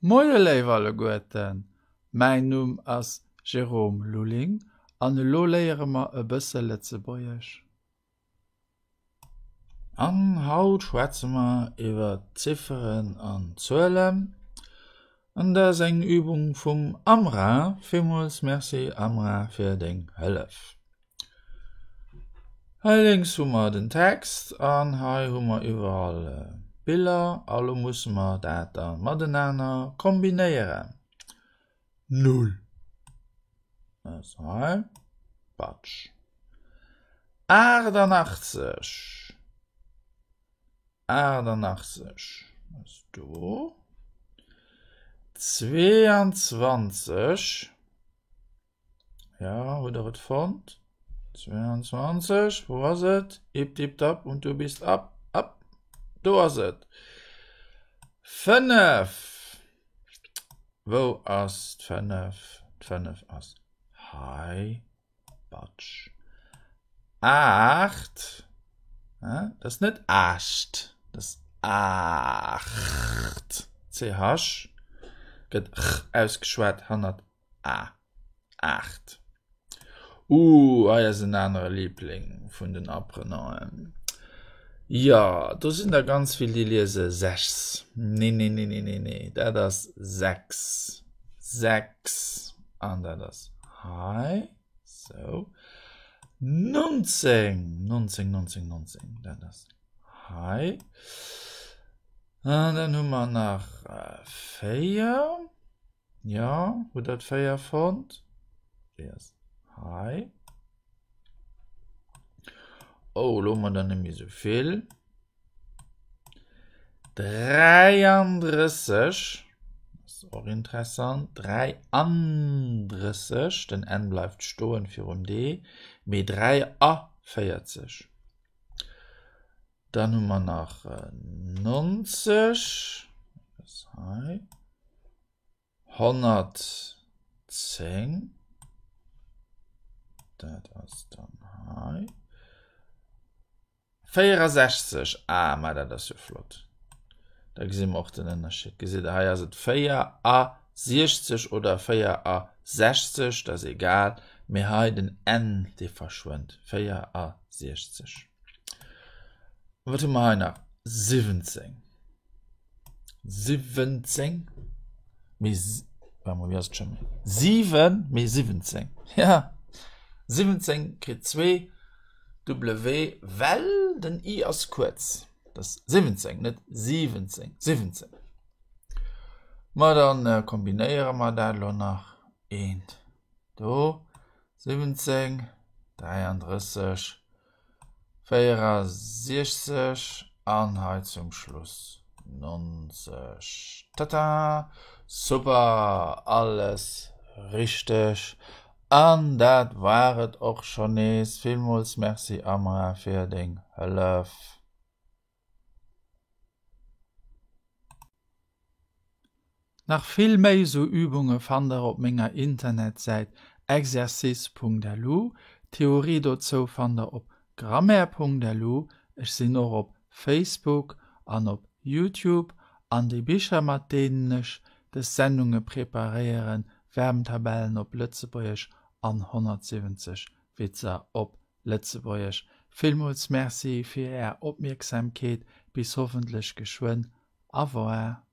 Moie léif alleguerten, mäin Numm ass Jérôme Lulling an elo léiere mer e bësse Lëtzebuergesch. An haut schwätze mer iwwer Zifferen an Zuelen. An dat ass eng Übung vum Amra. Villmools Merci Amra fir deng Hëllef. Hei lénks hu mer den Text an hei hu mer iwwerall Biller a lo musse mer dat da matenaner kombinéieren. Null ass hei, Batsch. 88, 88 ass do. 22. Ja, hutt der et fonnt? 22, wou ass et? Ip dip dap und du bist ab, ab. Do ass et. 5. Wou ass d'Fënnef? D'Fënnef ass hei. Batsch. 8. Dat ass net acht, dat ass aacht. CH gëtt ch ausgeschwat hannert A. 8. Uh, hei ass en anere Liebling vun den Apprenanten. Jo, do sinn der ganz vill, déi liese sechs. Nee, nee, nee, nee, nee, nee, dat ass sechs. Sechs. An dat ass hei. Sou. 19. 19, 19, 19. Dat ass hei. An dann hu mer nach 4. Jo, hutt der d'Féier fonnt? Déi ass hei. Oh, elo hu mer der net méi esou vill. 33, ass och interessant, 33, den N bleift stoen virum D, mee 43. Dann hu mer nach 90, ass hei. 110, dat ass dann hei, 64, ah, ma dat ass jo flott, da gesi mer och den Ënnerscheed, gesitt Der, hei ass et 64 oder 64, dat ass egal, mee hei den N, dee verschwënnt, 64. Wat hu mer hei nach? 17. 17 mee warte mol, wéi ass et scho méi? 7 mee 17, ja 17 kritt zwee W, well den i ass kuerz, dat ass 17, net 17, 17. Ma dann kombinéiere mer dat elo nach, eent do, 17, 33, 64 an hei zum Schluss 90. Tata! Super! Alles richteg! An dat war et och schonn nees. Villmools Merci Amra fir deng Hëllef! Nach vill méi sou Übunge fannt der op menger Internetsäit exercice.lu. D'Theorie dozou fannt der op grammaire.lu. Ech sinn och op Facebook an op Youtube. An déi Bicher mat deenen ech des Sendunge preparéieren, Verbentabellen op Lëtzebuergesch an 170 Witzer op Lëtzebuergesch. Villmools Merci fir är Opmierksamkeet. Bis hoffentlech geschwënn. Au revoir.